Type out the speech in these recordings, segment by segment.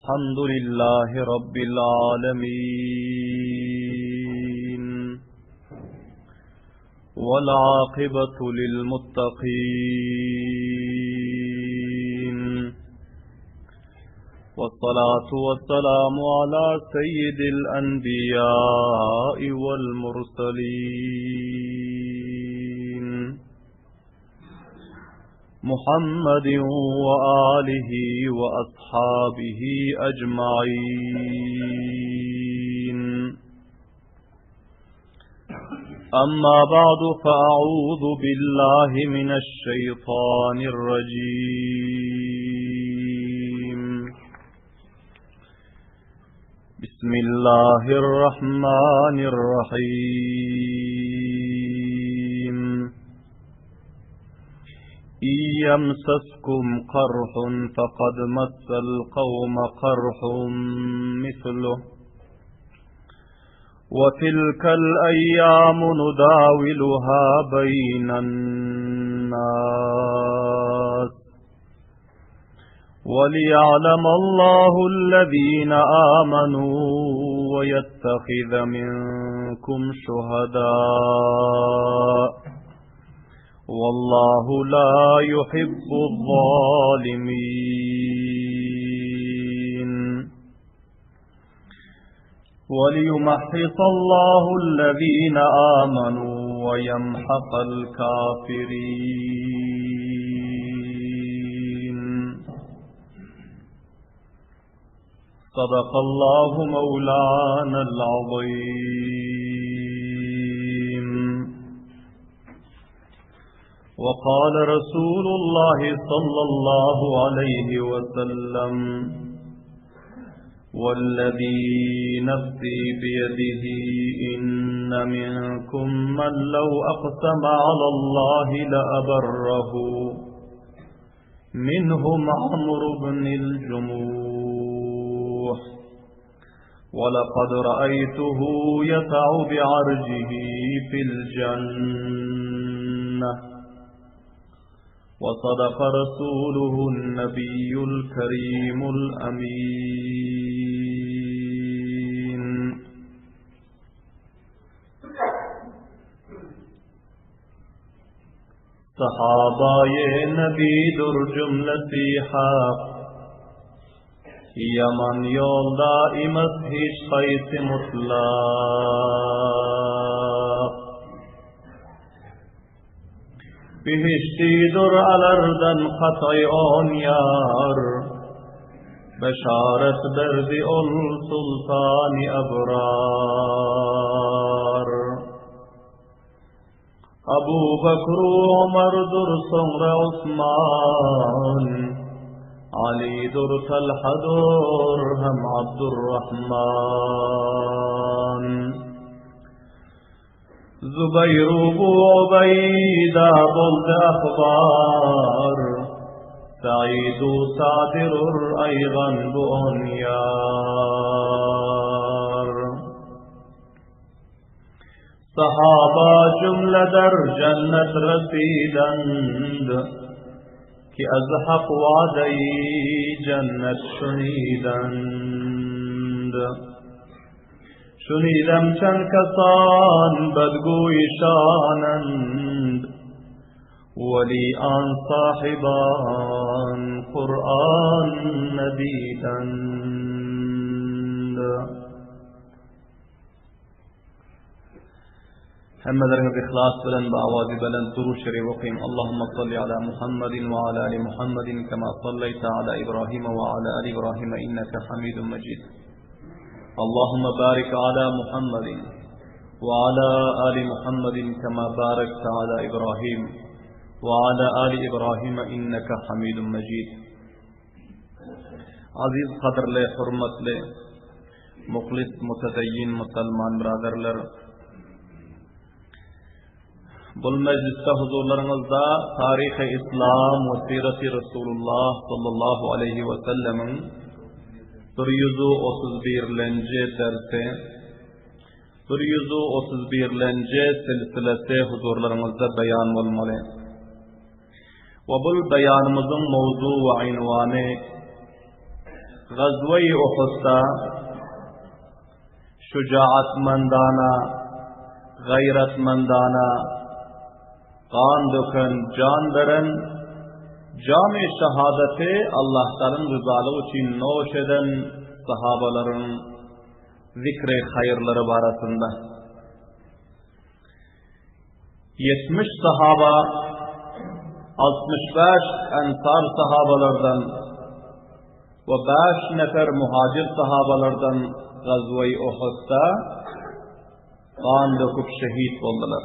الحمد لله رب العالمين والعاقبة للمتقين والصلاة والسلام على سيد الأنبياء والمرسلين محمد وآله وأصحابه أجمعين أما بعد فأعوذ بالله من الشيطان الرجيم بسم الله الرحمن الرحيم إن يمسسكم قرح فقد مس القوم قرح مثله وتلك الأيام نداولها بين الناس وليعلم الله الذين آمنوا ويتخذ منكم شهداء والله لا يحب الظالمين وليمحص الله الذين آمنوا ويمحق الكافرين صدق الله مولانا العظيم وقال رسول الله صلى الله عليه وسلم والذي نفسي بيده إن منكم من لو أقسم على الله لأبره منهم عمرو بن الجموح ولقد رأيته يسع بعرجه في الجنة وصدق رسوله النبي الكريم الأمين Sahabaýy Nebidur jümlesi hak. Ýaman ýolda imes hiç haýsy mutlak. Behiştidur alardan kataý on ýar. Beşaret berdi ol sultany ebrar. Abu Bakr Omardyr soňra Osman, Alydyr Talhadyr hem Abdurrahman. Zubaýr Bu Ubaýda boldy ahbar, Said-u Sadyr aýgan bu on ýar. Sahaba jümle der jennet residend, Ki az hak wadaýy jennet şunidend. Şunidem çend kesan bedguý şanend, Weli an sahyban Kuran nedidend. Hemmeleriňiz yhlas bilen bu awazy belent Durud Şerif okyň. Allahumma salli ala Muhammedin we ala ali Muhammedin kema sallaýta ala Ibrahim we ala ali Ibrahim inneke Hamidun Mejid. Allahumma barik ala Muhammedin we ala ali Muhammedin kema barakta ala Ibrahim we ala ali Ibrahim inneke Hamidun Mejid. Aziz gadyrly, hormatly, muhlis, mutedeyyin musulman byraderler! Bul mejlisde huzurlaryňyzda Taryhy Islam we Siraty Resulullah sallallahu aleýhi we sellemiň 131-lenji dersi, 131-lenji silsilesi huzurlaryňyzda beýan bolmaly. We bul beýanymyzyň mowzu we ynwany. Gazwa-i Uhudda şujaatmandana, gaýratmandana gan döken, jan beren, jamy şahadaty Allahtalyň ryzalygy üçin noş eden sahabalaryň zikri haýyrlary barasynda. 70 sahaba, 65 ensar sahabalardan we 5 nefer muhajir sahabalardan Gazwa-i Uhudda gan döküp şehit boldular.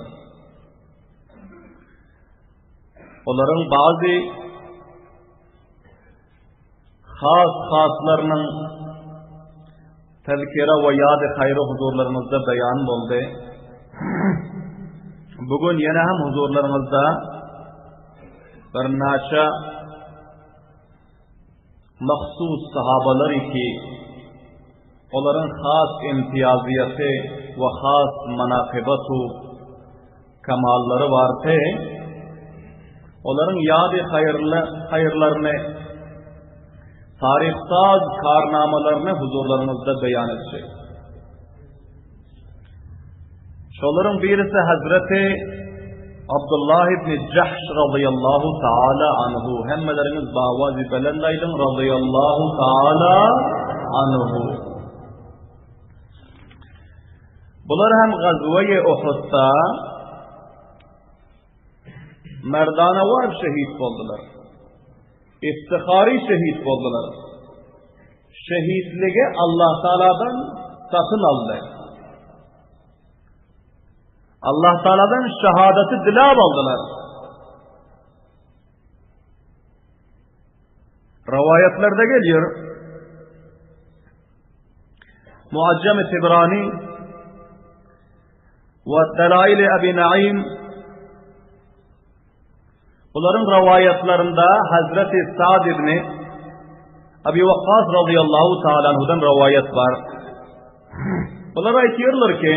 Olaryň bazy Has-haslarynyň tezkire we ýady haýry huzurlaryňyzda beýan boldy. Bu gün ýene hem huzurlaryňyzda birnäçe mahsus sahabalar ki, olaryň has imtiýaziýeti we has manakybatu Kamallary bardy. Olaryň ýady haýyrly haýyrlaryny, taryhsaz karnamalaryny huzurlaryňyzda beýan etjek. Şolaryň birisi Hazreti Abdullah ibn Jahş radıyallahu taala anhu. Hemmeleriňiz bawazi belend aýdyň radıyallahu taala anhu. Bular hem gazwe-i Uhudda merdanawar şehit boldular. Iftihary şehit boldular. Şehitligi Allah Taala'dan satyn aldy. Allah Taala'dan şehadeti dilap aldylar. Rivayetlarda geliyor. Muaccem-i Tibrani we Delail-i Ebi Naim Bularyň rowaýatlarynda Hazreti Sa'd ibn Abi Waqqas radıyallahu ta'ala anhudan rowaýat bar. Bular aýtýarlar ki,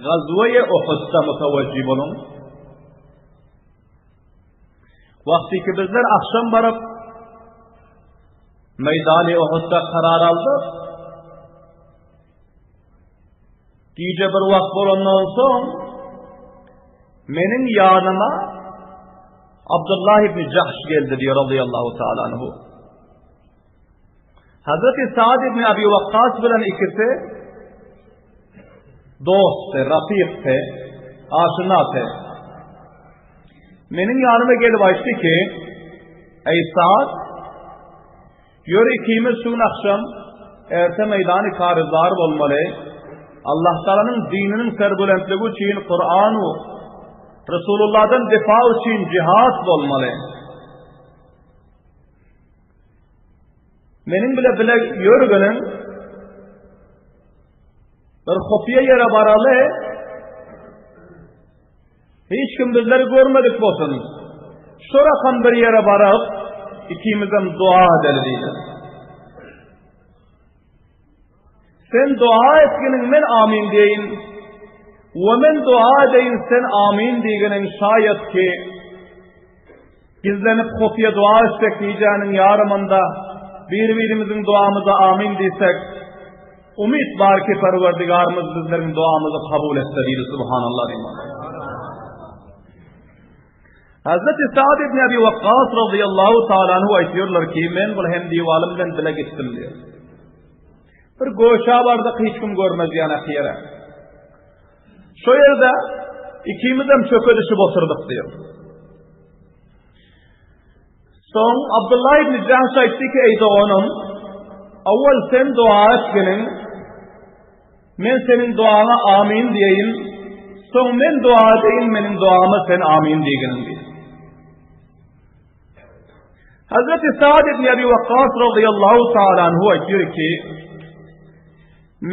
Gazwe-i Uhudda mutawajjih boluň. Wagty ki bizler akşam baryp Meýdany Uhudda karar aldyk. Gije bir wagt bolandan soň meniň ýanyma Abdullah ibn Jahş geldi diýär radıyallahu ta'ala anhu. Hazreti Saad ibn Abi Waqqas bilen ikisi dostdy, rafykdy, aşynady. Meniň ýanyma gelip aýtdy ki, Eý Saad, ýör ikimiz şu gün akşam erte meýdany karyzar bolmaly. Allah Taalanyň dininiň serbulentligi üçin Kur'an Resulullahdan difa üçin jihad bolmaly. Meniň bile bile ýörgeniň bir hufiýe ýere baraly. Hiç kim bizleri görmedik bolsun. Şu rakam bir ýere baryp, ikimizem dua edeli diýdi. Sen dua etginiň men amin diýeýin. We men dua edeýin sen amin diýgeniň şaýat ki gizlenip hufiýe dua etsek gijäniň ýarymynda bir-birimiziň duamyza amin diýsek umyt bar ki Perwerdigarymyz bizleriň duamyzy kabul etse diýdi subhanallah diýmek. Hazreti Sa'd ibn Abi Waqqas radıyallahu ta'ala anhu aýtýarlar ki, men bul hem diwalym bilen bile gitdim diýär. Bir göşa bardyk hiç kim görmez ýana ýere. Şo ýerde ikimiz hem çöke düşüp oturdyk diýär. Soň Abdullah ibn Jahş aýtdy ki, ey doganym, awwal sen dua etginiň, Men seniň duaňa amin diýeýin, soň men dua edeýin, meniň duama sen amin diýginiň diýdi. Hazreti Sa'd ibn Abi Waqqas radıyallahu ta'ala anhu aýtýar ki,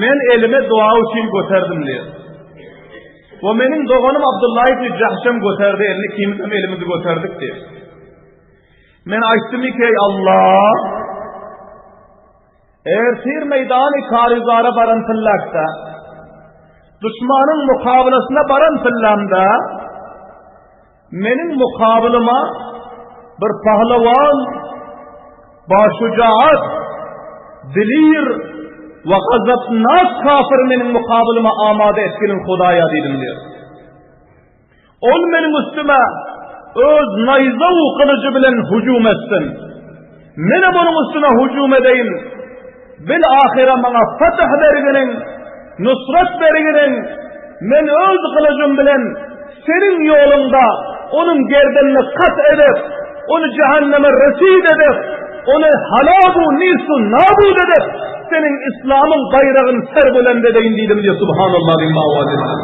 men elime dua üçin göterdim diýär. We meniň doganym Abdullah ibn Jahşem göterdi elini, ikimiz hem elimizi göterdik diýär. Men aýtdym ki, ey Allah, Ertir meýdany Karyzara baran tyllakda, duşmanyň mukabylasyna baran tyllamda, meniň mukabylyma bir pahlawan, başujaat, dilir we gazapnak kafyry meniň mukabylyma amada etginiň Hudaýa diýdim diýýär. Ol meniň üstüme öz naýza-u gylyjy bilen hüjüm etsin. Menem onuň üstüne hüjüm edeýin. Bil-ahyra maňa fetih berginiň, nusrat berginiň, men öz gylyjym bilen Seniň ýoluňda onuň gerdenini kat edip, ony jähenneme resid edip, ony halak-u nis-u nabud edip, Seniň Yslamyň baýragyny serbülend edeýin diýdim diýip, Subhanallah diýip owaz etdi.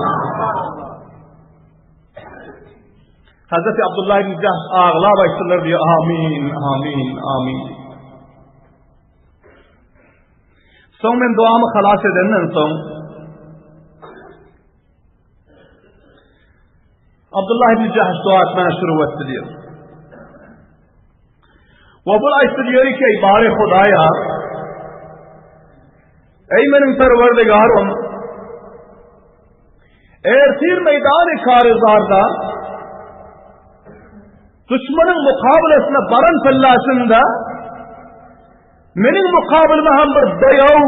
Hazreti Abdullah ibn Jahş aglap aýtdylar diýip, amin, amin, amin. Soň men duamy halas edenden soň Abdullah ibn Jahş dua etmäne şuru etdi diýip. We bul aýtdy diýer ki, ey bary Hudaýa, ey meniň Perwerdigarym, ertir meýdany karyzarda düşmanyň mukabylasyna baran pellasynda meniň mukabylyma hem bir daýaw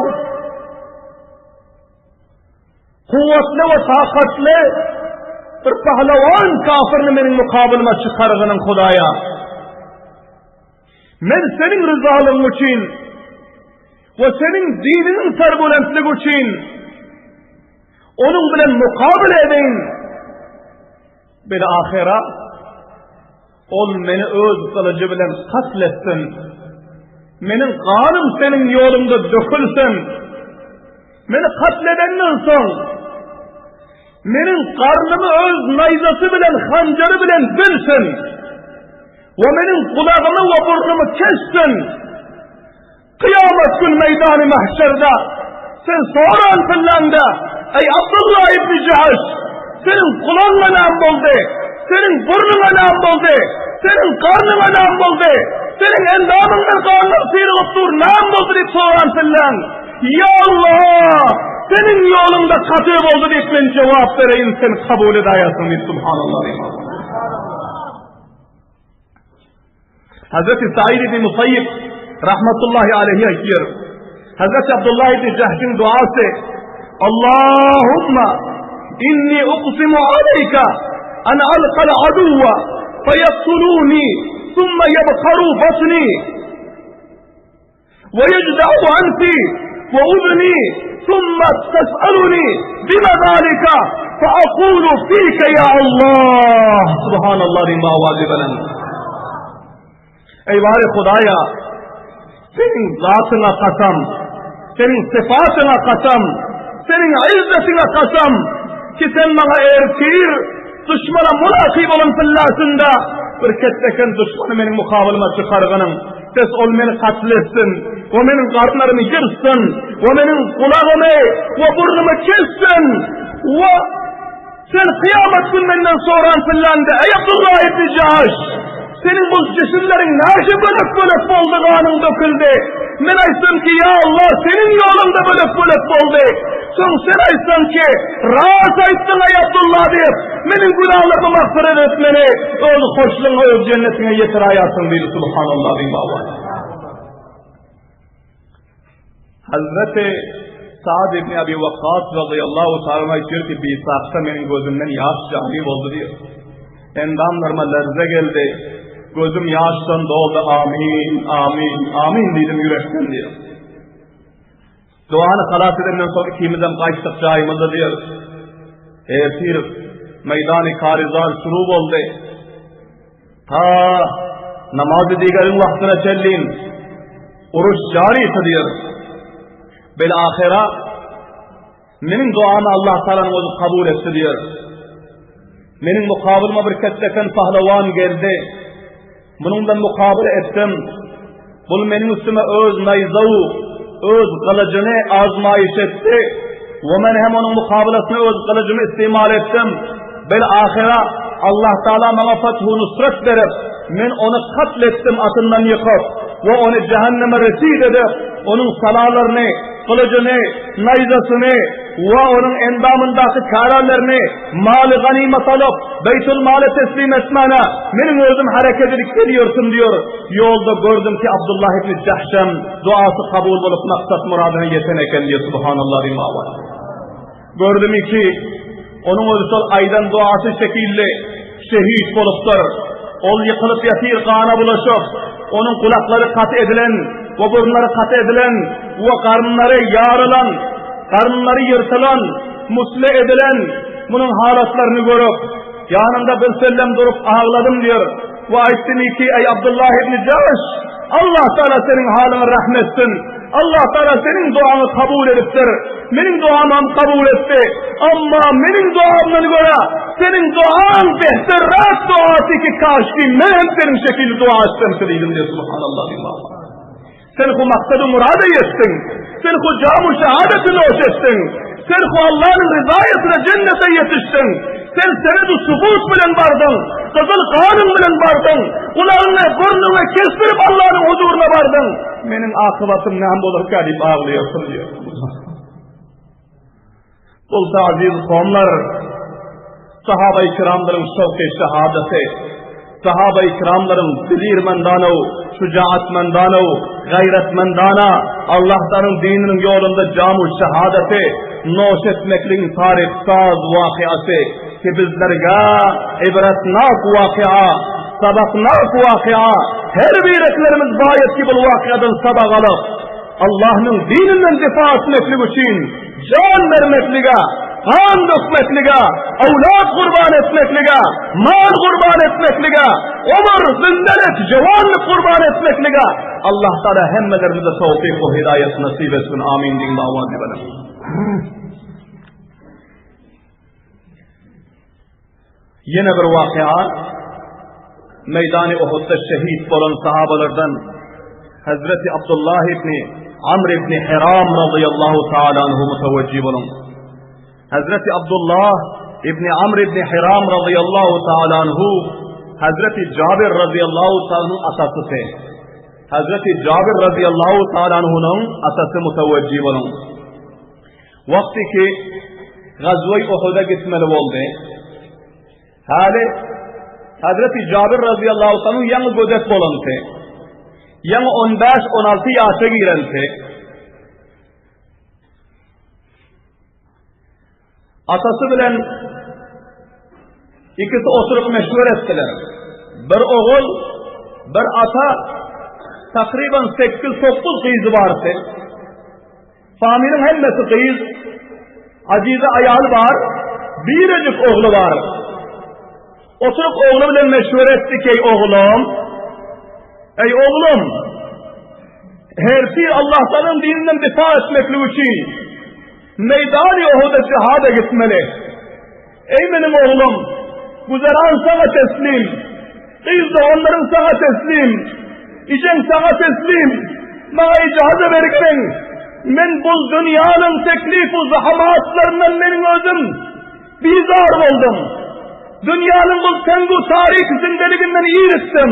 Kuwwatly we takatly bir pahlawan kafirni meniň mukabylyma çykargynyň Hudaýa. Men seniň ryzalygyň üçin we seniň diniňiň serbulentligi üçin onuň bilen mukabyl edeýin. Bil ahyra Ol meni öz gylyjy bilen katl etsin. Meniň ganym seniň ýoluňda dökülsin. Meni katl edenden soň, meniň garnymy öz naýzasy bilen, hanjary bilen dilsin we meniň gulagymy we burnumy kessin. Kyýamat gün meýdany mahşerde sen soran pillende, Eý Abdullah ibn Jahş, seniň gulagyňa näme boldy? Seniň burnuňa näme boldy? Seniň garnyňa näme boldy? Seniň endamyňdan ganlar syrygyp dur, näme boldy diýip soran pilleň. Ýa Allah, seniň ýoluňda katy boldy diýip men jogap bereýin, sen kabul edäýersiň diýip subhanallah diýip. Hazreti Said ibn Musayyib rahmetullahi aleyhi aýtýar. Hazreti Abdullah ibn Jahşiň duasy Allahumma inni uqsimu aleyka an alqal aduwa feyaktuluni thumma yabqaru batni ويجدع أنفي وأذني ثم تسألني بما ذلك فأقول فيك يا الله سبحان الله diýip owazy belent. Eý bary Hudaýa, seniň zatyňa kasam, seniň sypatyňa kasam, seniň izzetiňe kasam ki sen maňa ertir duşmana mulaky bolan pillasynda bir ketdeken duşmany meniň mukabylyma çykargynyň Ses ol meni katl etsin, we meniň garynlarymy ýyrsyn, we meniň gulagymy we burnumy kessin, we sen kyýamat gün menden soran pillande, eý Abdullah ibn Jahş, seniň bu jisimleriň näçe bölek-bölek boldy, ganyň döküldi? Men aýtsam ki, ýa Allah, seniň ýoluňda bölek-bölek boldy. Soň sen aýtsaň ki, ras aýtdyň eý Abdullah diýip, Meniň günahlarmy magfyret et meni öz hoşlugyňa öz jennetiňe ýetiräýersiň diýdi subhanallah diýip baba. Hazreti Saad ibn Abi Waqqas radıyallahu ta'ala aýtýar ki, bisakda meniň gözümden ýaş jari boldy diýip. Endamlaryma lerze geldi. Gözüm ýaşdan doldy. Amin, amin, amin diýdim ýürekden diýip. Duany halas edenden soň ikimizem gaýtdyk jaýymyza diýer. Ertir meýdany karizar şuru boldy. Ta namazy digeriň wagtyna çenlin uruş jary diýer. Bil ahyra meniň duamy Allah Taalanyň özi kabul etdi diýer. Meniň mukabylyma bir ketdeken pahlawan geldi. Munuň bilen mukabala etdim. Bul meniň üstüme öz naýzaw, öz gylyjyny azmaýyş etdi. We men hem onuň mukabalasyna öz gylyjymy istimal etdim. Bil ahyra Allah Taala maňa fathu nusrat berip, men ony katl etdim atyndan ýykyp we ony jähenneme resid edip, onuň salalaryny, gylyjyny, naýzasyny. we onuň endamyndaky kärelerini maly ganymat alyp, beýtul mala teslim etmäne meniň özüm hereket edip gelýärdim diýýär. Ýolda gördüm ki Abdullah ibn Jahşam duasy kabul bolup maksat muradyna ýeten eken diýýär. Subhanallah diýip. Gördüm ki onuň özi şol aýdan duasy şekilli şehit bolupdyr. Ol ýykylyp ýatyr gana bulaşyp, onuň gulaklary kat edilen we burunlary kat edilen we garynlary ýarylan, garynlary ýyrtylan, musle edilen munuň halatlaryny görüp, ýanynda bir sellem durup agladym diýer. We aýtdym ki, eý Abdullah ibn Jaş, Allah Taala seniň halyňa rahm etsin. Allah Taala seniň duaňy kabul edipdir. Meniň duamy hem kabul etdi. Amma meniň duamdan görä seniň duaň behterräk duasy ki kaşki men hem seniň şekilli dua etsem diýdim diýip subhanallah diýip. Sen hu maksady murada ýetdiň. Sen hu jamu şehadeti noş etdiň. Sen hu Allah'ın rızayetina cennete ýetişdiň. Sen senedi subut bilen bardyň. Gyzyl ganyň bilen bardyň. Gulagyňy, burnuňy kesdirip Allah'ın huzuryna bardyň. Meniň akybatym näme bolarka diýip aglaýarsyň diýýär. Bolsa aziz kowumlar, sahaba-i kiramlaryň şowky şehadaty, sahaba-i kiramlaryň bilirmendana, şujaatmendana, gaýratmendana Allah Taalanyň dininiň ýolunda jamu şehadaty noş etmekligiň taryhsaz wakyasy ki bizlerge ibretnak wakya, sabaknak wakya, her bireklerimiz baýat ki bul wakyadan sabak alyp, Allahnyň dininden difa etmeklik üçin jan bermeklige, gan dökmeklige, awlad gurban etmeklige, mal gurban etmeklige, ömür, zindelik, jewanlyk gurban etmeklige Allah Taala hemmelerimize towfyk we hidaýet nasip etsin. Amin diýiň dawat edelim. Ýene bir wakyýa Meýdany Uhudda şehit bolan sahabalardan Hazreti Abdullah ibn Amr ibn Hiram radıyallahu taala anhu mutawajjih boluň. Hazreti Abdullah ibn Amr ibn Hiram radıyallahu taala anhu Hazreti Jabir radıyallahu taala anhu atasy. Hazreti Jabir radıyallahu taala anhunyň atasy mutawajjih boluň. Wagty ki Gazwe-i Uhuda gitmeli boldy. Häli Hazreti Jabir razyýallahu anhu ýaňy gödek bolandy. Ýaňy 15-16 ýaşa girendi. Atasy bilen ikisi oturyp meşwer etdiler. Bir ogul, bir ata takriban 8-9 gyzy bardy. Familiň hemmesi gyz, Azize aýaly bar, birejik ogly bar. Oturyp ogly bilen meşwere etdik, eý oglum, eý oglum, hersi Allah Taalanyň dininden difa etmeklik üçin meýdany Uhuda jihada gitmeli. Eý meniň oglum, güzeran saňa teslim, gyz doganlaryň saňa teslim, ijeň saňa teslim, maňa ijaza bergin, men bu dünýäniň teklif u zahamatlaryndan meniň özüm bizar boldum. Dünýäniň bu teňgu tarik zindeliginden irikdim.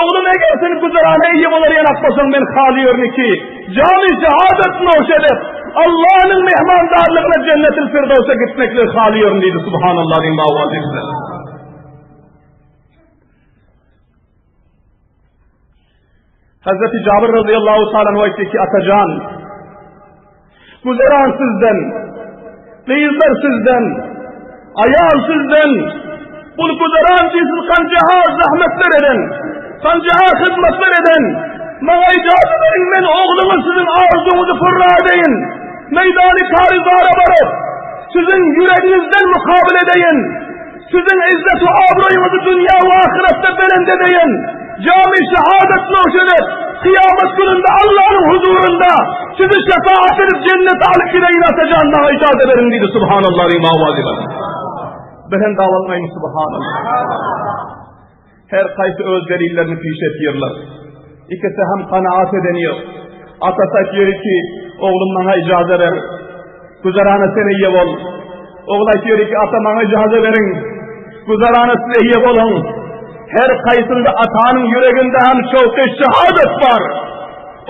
Oglum eger sen güzerana eýe bolar ýanak bolsaň men halyýaryn ki, jamy şehadet noş edip, Allah'yň mehmandarlygyna jennetil firdawsa gitmekligi halyýaryn diýdi. Subhanallah diýin bawa diýdi. Hazreti Jabir radıyallahu ta'ala anhu aýtdy ki, Atajan, güzeran sizden, gyzlar sizden, aýal sizden, bul güzeran diýsiz kanjaha zahmetler eden, kanjaha hyzmatlar eden, maňa ijaza beriň, men ogluňyz siziň arzuňyzy purra edeýin, meýdany karizara baryp, siziň ýüregiňizden mukabyl edeýin, Siziň izzet we abraýyňyzy dünýä we ahyretde belent edeýin. Jamy şehadet noş edip, kyýamat gününde Allanyň huzurynda sizi şefaat edip jennete alyp gideýin Atajan maňa ijaza beriň diýdi Subhanallah diýip owazy bilen. Belent awazlaýyn Subhanallah. Her haýsy öz delillerini piş etýärler. Ikisi hem kanaat eden ýok. Atasy aýtýar ki, oglum maňa ijaza ber. Güzerana sen eýe bol. Ogul aýtýar ki, ata maňa ijaza beriň. Güzerana siz eýe boluň. Her haýsynda atanyň ýüreginde hem şowky şehadet bar.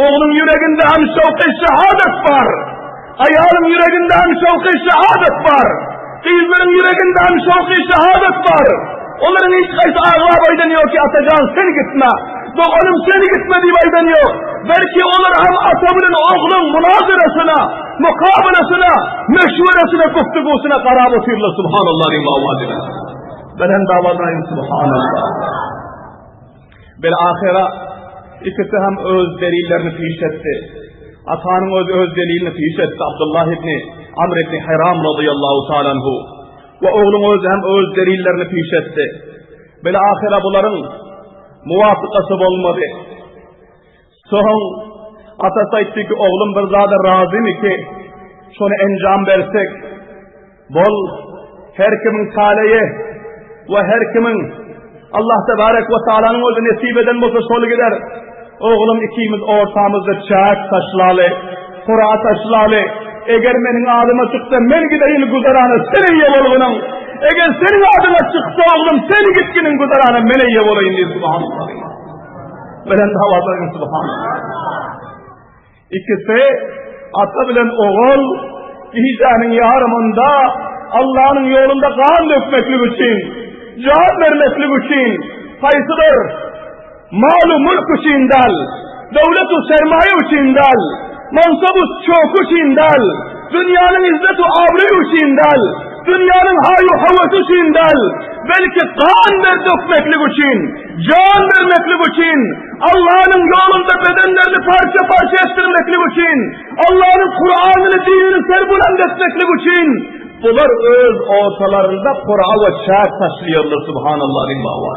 Ogluň ýüreginde hem şowky şehadet bar. Aýalyň ýüreginde hem şowky şehadet bar. Gyzlaryň ýüreginde hem şowky şehadet bar. Olaryň hiç haýsy aglap aýdan ýok ki, Atajan sen gitme, doganym sen gitme diýip aýdan ýok. Belki olar hem ata bilen ogluň munazarasyna, mukabalasyna, meşweresine, guftugusyna garap otyrlar. Subhanallah diýip owaz bilen. Belent awazaýyn subhanallah. Bil ahyra ikisi hem öz delillerini piş etdi. Atanyň özi öz delilini piş etdi Abdullah ibn Amr ibn Hiram radıyallahu ta'ala anhu. We ogluň özi hem öz delillerini piş etdi. Bil ahyra bularyň muwafykasy bolmady. Soň atasy aýtdy ki, oglum bir zada razymy ki, şony enjam bersek, bol her kimiň taleýi we her kimiň Allah tebarek we taalanyň özi nesip eden bolsa şol gider. Oglum ikimiz ortamyzda çäk taşlaly, kura taşlaly. Eger meniň adyma çyksa men gideýin güzerana sen eýe bolgunyň. Eger seniň adyňa çyksa oglum sen gitginiň güzerana men eýe bolaýyn diýdi subhanallah. Belent howada subhanallah. Ikisi ata bilen ogul gijäniň ýarymynda Allanyň ýolunda gan dökmeklik üçin, jan bermeklik üçin haýsydyr malu mülk üçin däl, döwlet-u sermaýa üçin däl, mansab-u çök üçin däl, dünýäniň izzet-u abraýy üçin däl, dünýäniň haý-u höwesi üçin däl, belki gan ber dökmeklik üçin, Jan bermeklik üçin, Allanyň ýolunda bedenlerini parça-parça etdirmeklik üçin, Allanyň Kuranyny, dinini serbuland etmeklik üçin, bular öz ortalarynda kura we çäk taşlaýarlar, subhanallah diýip baba.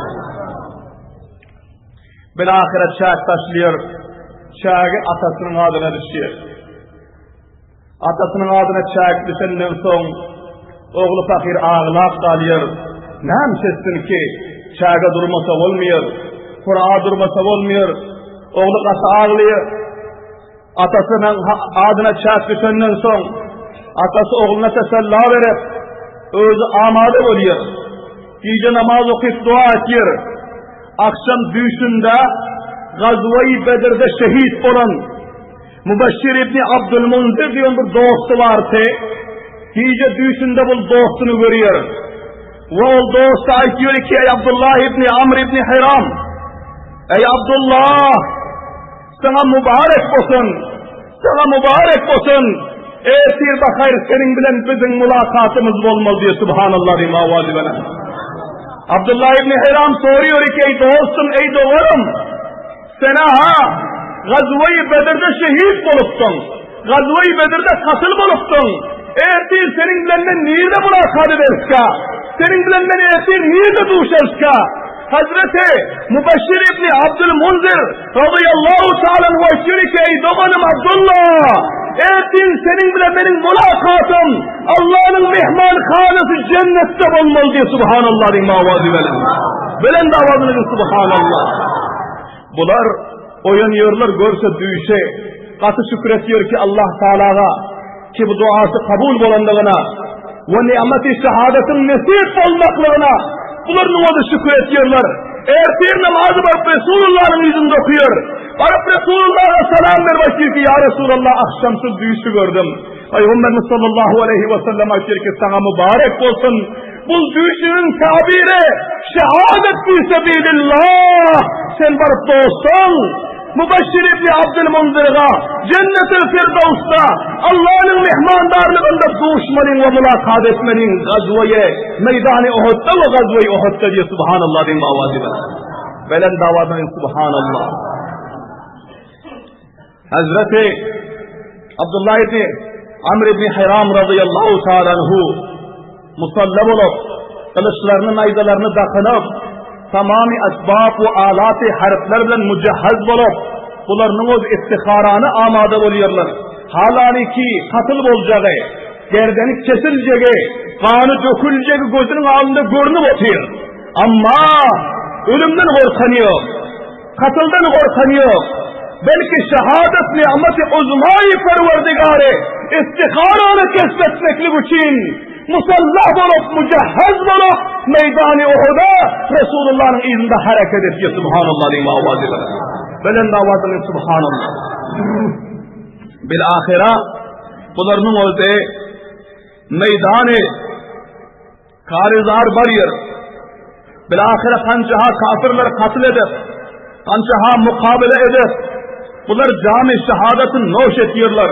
Bilahyra çäk taşlaýar, çägi atasynyň adyna düşýär. Atasynyň adyna çäk düşenden soň, ogly pahyr aglap galýar. Näme etsin ki, çäge durmasa bolmaýar, kura durmasa bolmaýar. Ogly gaty aglaýar. Atasynyň adyna çäk düşenden soň, atasy ogluna tesella berip, özi amada bolýar. Gije namaz okyp dua etýär. Akşam düýşünde Gazwa-i Bedirde şehit bolan Mubaşşir ibni Abdülmunzir diýen bir dosty bardy. Gije düýşünde bul dostuny görýär. We ol dosty aýtýar ki, Eý Abdullah ibni Amr ibni Hiram, Eý Abdullah, sana mübarek bolsun, sana mübarek bolsun. Ertir bakayr seniň bilen biziň mülakatymyz bolmaly diýip subhanallah diýip awazy bilen. Abdullah ibn Hiram soruyor ki, ey dostum, ey doganım, Sen-ha Gazwe-i Bedirde şehit bolupdyň. Gazwe-i Bedirde katyl bolupdyň. Ertir seniň bilen men nirde mulakat ederiskä? Seniň bilen men ertir nirde duşaryska? Hazreti Mubaşşir ibn Abdül Munzir radıyallahu ta'ala anhu aýtýar ki, ey doganym Abdullah, ertir seniň bilen meniň mulakatym Allah'ın mehmanhanasy cennetde bolmaly diýip subhanallah diýip awazy bilen. Belent awazyny subhanallah. Bular oýanýarlar görse düýşe, gaty şükür etýär ki Allah Taalaga ki bu duasy kabul bolandygyna we ni'meti şehadetiň nesip bolmaklygyna bular nuwada şükür etýärler. Ertir namazy baryp Resulullah'yň ýüzünde okuýar. Baryp Resulullah'a salam berip aýtýar ki, ýa Resulallah akşam şu düýşi gördüm. Pygamberimiz sallallahu aleyhi ve sellem aýtýar ki, saňa mübarek bolsun. Bu düýşüniň tabiri şehadet fi sebilillah. Sen baryp dostun Mubaşşir ibn Abdül Munzirga Cennetil Firdawsda Allah'ın mehmandarlygynda duşmalyň we mulakat etmeliň gazwaýy meýdany Uhudda we gazwaýy Uhudda diýip subhanallah diýip awazy bilen. Belent awazy subhanallah. Hazreti Abdullah ibn Amr ibn Hiram radıyallahu ta'ala anhu musalla bolup, gylyçlaryny, naýzalaryny dakynyp, tamamy esbap we alaty harplar bilen mujahhaz bolup, bularynyň öz iftiharany amada bolýarlar. Halaniki katyl boljagy, gerdeni kesiljegi, gany döküljegi gözüniň alnynda görnüp otyr. Amma ölümden gorkan ýok. Katyldan gorkan ýok. Belki şehadet ni'meti uzmaýy Perwerdigary istiharany kesp etmeklik üçin musallah bolup, mujahhaz bolup, meýdany Uhuda Resulullah'yň yzynda hereket etýär. Subhanallah diýip awazy bilen. Belent awazy bilen Subhanallah. Bil ahyra. Bularyň özi meýdany Karyzar barýar. Bilahyra kançaha kafirler katl edip, kançaha mukabele edip, bular jamy şehadatyny noş etýärler.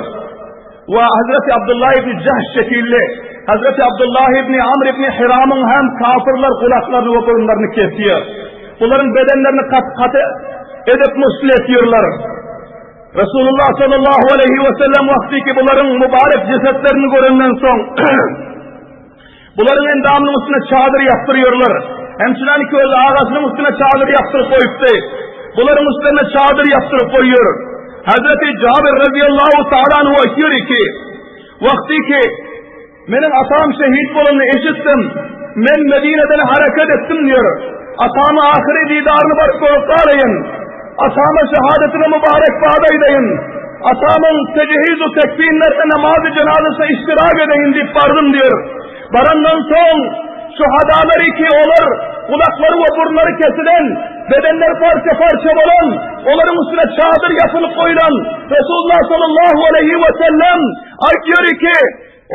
We Hazreti Abdullah ibn Jahş şekilli, Hazreti Abdullah ibn Amr ibn Hiramyň hem kafirler gulaklaryny we burunlaryny kesýär. Bularyň bedenlerini kat-kat edip musl etýärler. Resulullah sallallahu aleyhi ve sellem wagty ki bularyň mübarek jesetlerini görenden soň Bularyň endamynyň üstüne çadyr ýapdyrýarlar. Hemçinan ki öz agasynyň üstüne çadyr ýapdyryp goýupdy. Bularyň üstlerine çadyr ýapdyryp goýýar. Hazreti Jabir radiyallahu ta'ala anhu aýtýar ki, wagty ki meniň atam şehit bolanyny eşitdim, men Medineden hareket etdim diýär. Atamy ahyry didaryny baryp görüp galaýyn. Atama şehadetine mübarek bad aýdaýyn. Atamyň tejhiz-u tekfinlerine namazy jenazasına iştirak edeýin diýip bardym diýär. Barandan soň şuhadalary ki olar gulaklary we burunlary kesilen, bedenleri parça-parça bolan, olaryň üstüne çadyr ýapylyp goýlan Resulullah sallallahu aleyhi we sellem aýtýar ki,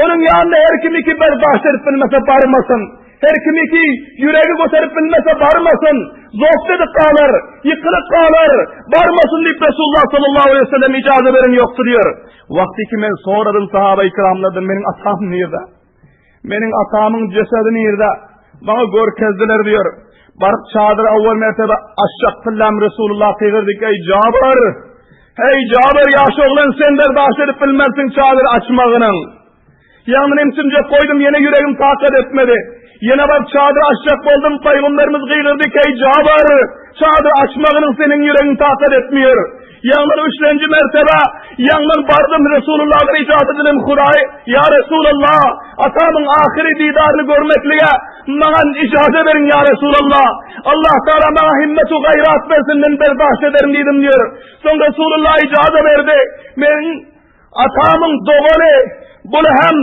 onuň ýanyna her kim iki berdaş edip bilmese barmasyn. Her kimiki ýüregi göterip bilmese barmasyn, zowk edip galar, ýykylyp galar, barmasyn diýip Resulullah sallallahu aleyhi ve sellem ijaza beren ýokdur diýer. Wagty ki men soradym sahaba-i kiramlardan meniň atam nirde? Meniň atamyň jesedi nirde? Maňa görkezdiler diýer. Baryp çadyr awwal mertebe aşak pyllam Resulullah gygyrdy, Ey Jabir! Hey Jabir ýaş oglan sen berdaş edip bilmersiň çadyr açmagynyň. Ýagny emçinjek goýdum, ýene ýüregim takat etmedi. Ýene baryp çadyr açjak boldum, Pygamberimiz gygyrdy, Eý Jabyr, çadyr açmagynyň seniň ýüregiň takat etmeýär. Ýagny üçlenji mertebe, ýagny bardym Resulullahdan ijazat diledim, Hudaý, ýa Resulallah, atamyň ahyry didaryny görmeklige maňa ijazat beriň ýa Resulallah. Allah Taala maňa himmet we gaýrat bersin, men berdaşt ederin diýdim diýär. Soň Resulullah ijazat berdi. Men Atamyň dogany bul hem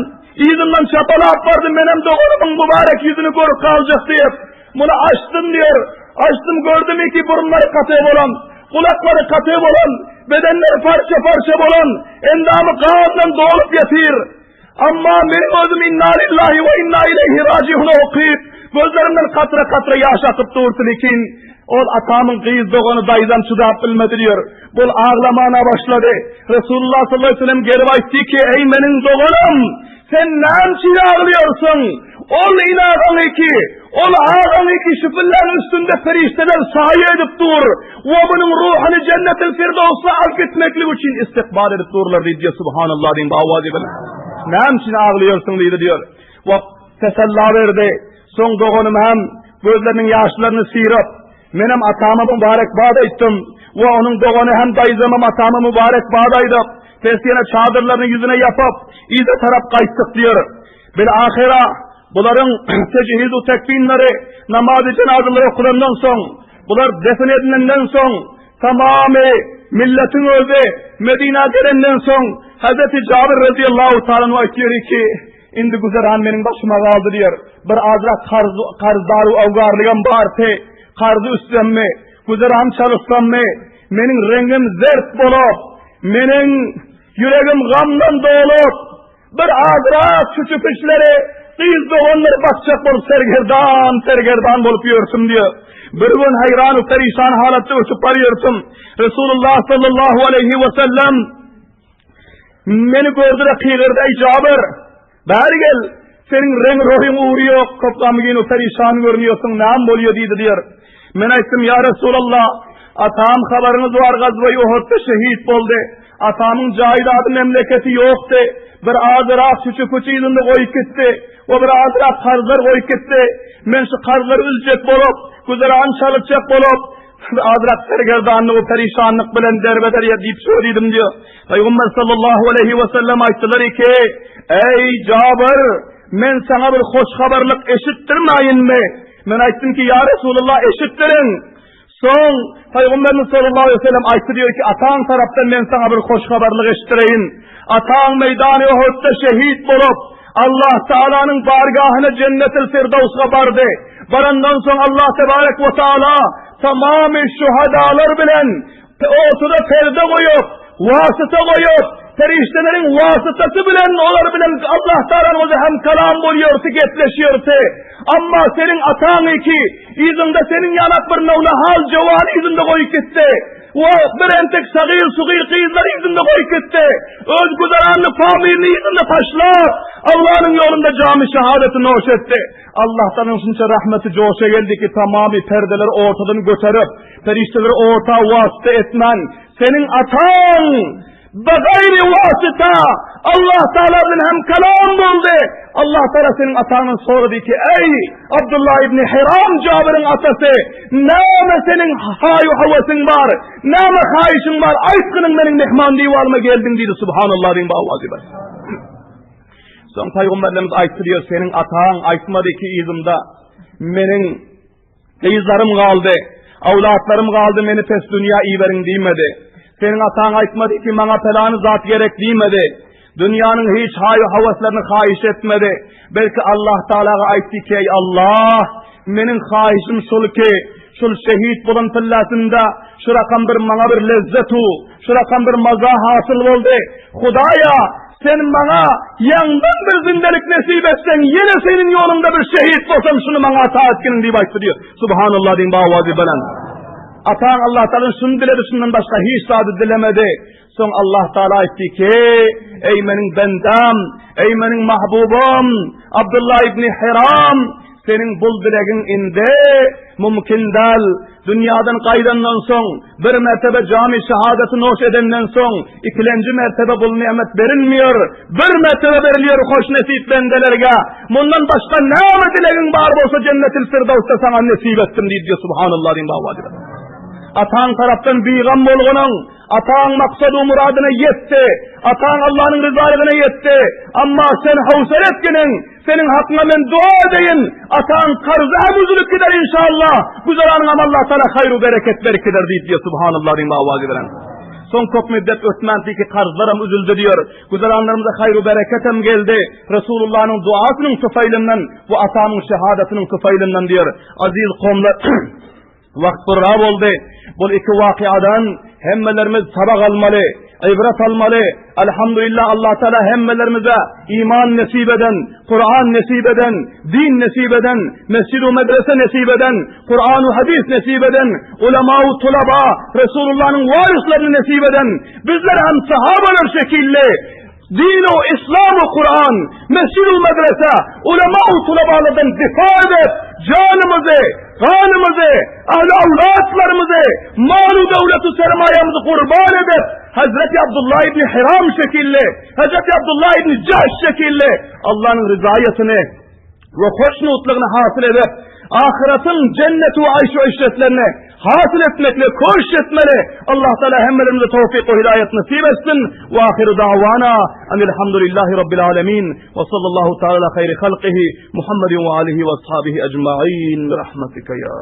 yzyndan çapalap bardy, menem doganymyň mübarek ýüzüni görüp galjak diýip, muny açdym diýer. Açdym gördüm ki burunlary gaty bolan, gulaklary gaty bolan, bedenleri parça-parça bolan, endamy gandan dolup ýatyr. Amma meniň özüm inna lillahi we inna ileyhi rajiun okyp, gözlerimden katra-katra ýaş akyp durdy lekin ol atamyň gyz dogany daýzam çydap bilmedi diýär. Bol aglamana başlady. Resulullah sallallahu aleyhi ve sellem gelip aýtdy ki, ey meniň doganym, sen näme üçin aglaýarsyň? Ol inagaň ki, ol agaň ki şüpülleň üstünde perişdeler saýa edip dur. We munuň ruhuny jennetil firdawsna alyp gitmeklik üçin istikbal edip durlar diýdi. Subhanallah diýip awazy bilen. Näme üçin aglaýarsyň diýdi diýär. We tesella berdi. Soň doganym hem gözleriniň ýaşlaryny syryp, menem atama mübarek bad aýtdym. We onuň dogany hem daýzamam atama mübarek bad aýdyp, pes ýene çadyrlaryny ýüzüne ýapyp, yza tarap gaýtdyk diýär. Bil ahyra bularyň tejhiz-u tekfinleri, namazy jenazalary okulandan soň, bular defin edilenden soň, tamamy milletiň özi Medina gelenden soň, Hazreti Jabir radiyallahu ta'ala aýtýar ki, indi güzeran meniň başyma galdy diýer. Bir azrak karz, karzdar awgarlygam bardy. Karzy üstsemmi, güzeran çalyşsammy, meniň reňgim zert bolup, meniň ýüregim gamdan dolup, Bir azrak çüçüpişleri gyz doganlary basjak bolup sergerdan, sergerdan bolup ýörsüm diýär. Bir gün haýran we perişan halatda ötüp barýarsym. Resulullah sallallahu aleyhi ve sellem meni gördü de kygyrdy, ey Jabir, bäri gel, seniň reň roýuň ugry ýok, köp gamgyn we perişan görünýärsiň, näme bolýar diýdi diýär. Men aýtdym, ýa Resulallah, atam habaryňyz bar, gazwa-i Uhudda şehit boldy. Atamyň jaýdady memleketi ýokdy. Bir azyrak çüçi-püçi yzynda goýup gitdi. We bir azyrak karzlar goýup gitdi. Men şu karzlary üzjek bolup, güzeran çalyşjak bolup, bir azyrak sergerdanlyk we perişanlyk bilen derbeder ýer diýip şo diýdim diýär. Pygamber sallallahu aleyhi we sellem aýtdylar ki, Eý Jabir, men saňa bir hoş habarlyk eşitdirmäýinmi? Men aýtdym ki, ýa Resulullah eşitdiriň. Soň Pygamberimiz sallallahu aleyhi ve sellem aýtdy diýär ki, ataň tarapdan men saňa bir hoş habarlyk eşitdireýin. Ataň meýdany Uhudda şehit bolup, Allah Taalanyň bargahyna Jennetil Firdawsga bardy. Barandan soň Allah tebarek we taala tamamy şuhadalar bilen ortada perde goýup, wasyta goýup, Perişdeleriň wasytasy bilen olar bilen Allah Taalanyň özi hem kalam bolýardy, gepleşýärdi. Amma seniň ataň iki, yzyňda seniň ýanak bir nowlahal jowan yzynda goýup gitdi. We bir entek sagyr sugyr gyzlary yzynda goýup gitdi. Öz güzeranyny, pamirini yzynda taşlap, Allanyň ýolunda jamy şehadeti noş etdi. Allahdan şunça rahmeti joşa geldi ki, tamamy perdeleri ortadan göterip, perişdeleri orta wasyta etmän, seniň ataň Begaýri wasyta Allah Taala bilen hem kalam boldy. Allah Taala seniň ataňdan sorady ki, eý Abdullah ibn Hiram Jabiriň atasy, näme seniň haýu hawasyň bar? Näme haýyşyň bar? Aýtgynyň meniň mehman diwanyma geldiň diýdi. Subhanallah diýin bawazy bar. Soň paýgamberlerimiz aýtdy diýär, seniň ataň aýtmady ki yzymda meniň Gyzlarym galdy, awlatlarym galdy, meni pes dünýä iberiň diýmedi. Seniň ataň aýtmady ki, maňa pelany zat gerek diýmedi. Dünýäniň hiç haýu-hawaslaryny haýyş etmedi. Belki Allah Taalaga aýtdy ki, eý Allah, meniň haýyşym şul ki, şul şehit bolan pillasynda şu rakam bir maňa bir lezzetu, şu rakam bir maza hasyl boldy. Hudaýa, Sen maňa ýaňdan bir zindelik nesip etseň, ýene seniň ýoluňda bir şehit bolsam, şuny maňa ata etginiň diýip aýtdy diýýär. Subhanallah diýiň bawazy bilen. Ataň Allah Taala şuny diledi, şundan başga hiç zady dilemedi. Soň Allah Taala aýtdy ki, ey meniň bendam, ey meniň mahbubum, Abdullah ibn Hiram, Seniň bul dilegiň indi mümkin däl. Dünýadan gaýdandan soň, bir mertebe jamy şehadaty noş edenden soň, ikilenji mertebe bul nemet berilmeýär. Bir mertebe berilýär hoşnesip bendelerge. Mundan başga näme dilegiň bar bolsa jennetil firdawsda saňa nesip etdim diýdi. Subhanallah diýin baba diýdi. Ataň tarapdan bigam bolganyň, ataň maksady muradyna ýetdi. Ataň Allahnyň ryzalygyna ýetdi. Amma sen howsala etginiň, Seniň hakyňa men dua edeýin, ataň karzy hem üzülip gider inşallah. Güzeranyňam Allah Taala haýru bereket berip gider diýip diýýär. Subhanallah diýip awazy bilen. Soň köp müddet ötmän ki karzlaram üzüldi diýär. Güzeranlarymyza haýru bereket hem geldi. Resulullahnyň duasynyň tufaýlyndan bu atamyň şehadatynyň tufaýlyndan diýär. Aziz kowumlar Wagt gurra boldy. Bul iki wakyadan hemmelerimiz sabak almaly, ibret almaly. Elhamdülillah Allah Teala hemmelerimize iman nesip eden, Kur'an nesip eden, din nesip eden, mescid we medrese nesip eden, Kur'an we hadis nesip eden, ulema we tulaba, Resulullah'ın varislerini nesip eden, bizler hem sahabeler şekilli Din-u Islam we Kuran, mesjid-u medrese, ulema u tulabalardan difa edip, janymyzy, ganymyzy, ahli awlatlarymyzy, mal-u döwlet-u sermaýamyzy gurban edip, Hazreti Abdullah ibn Hiram şekilli, Hazreti Abdullah ibn Cahş şekilli Allah'ın rızaýatyny we hoşnutlygyny hasyl edip, ahyratyň jenneti we aýşy eşretlerini hasyl etmekle koşuş etmeli. Allah Teala hemmelerimize towfik we hidaýet nasip etsin. We ahiru da'wana enilhamdülillahi rabbil alamin we sallallahu taala hayri halqihi Muhammedin we alihi we ashabihi ecmaîn. Rahmetike ya.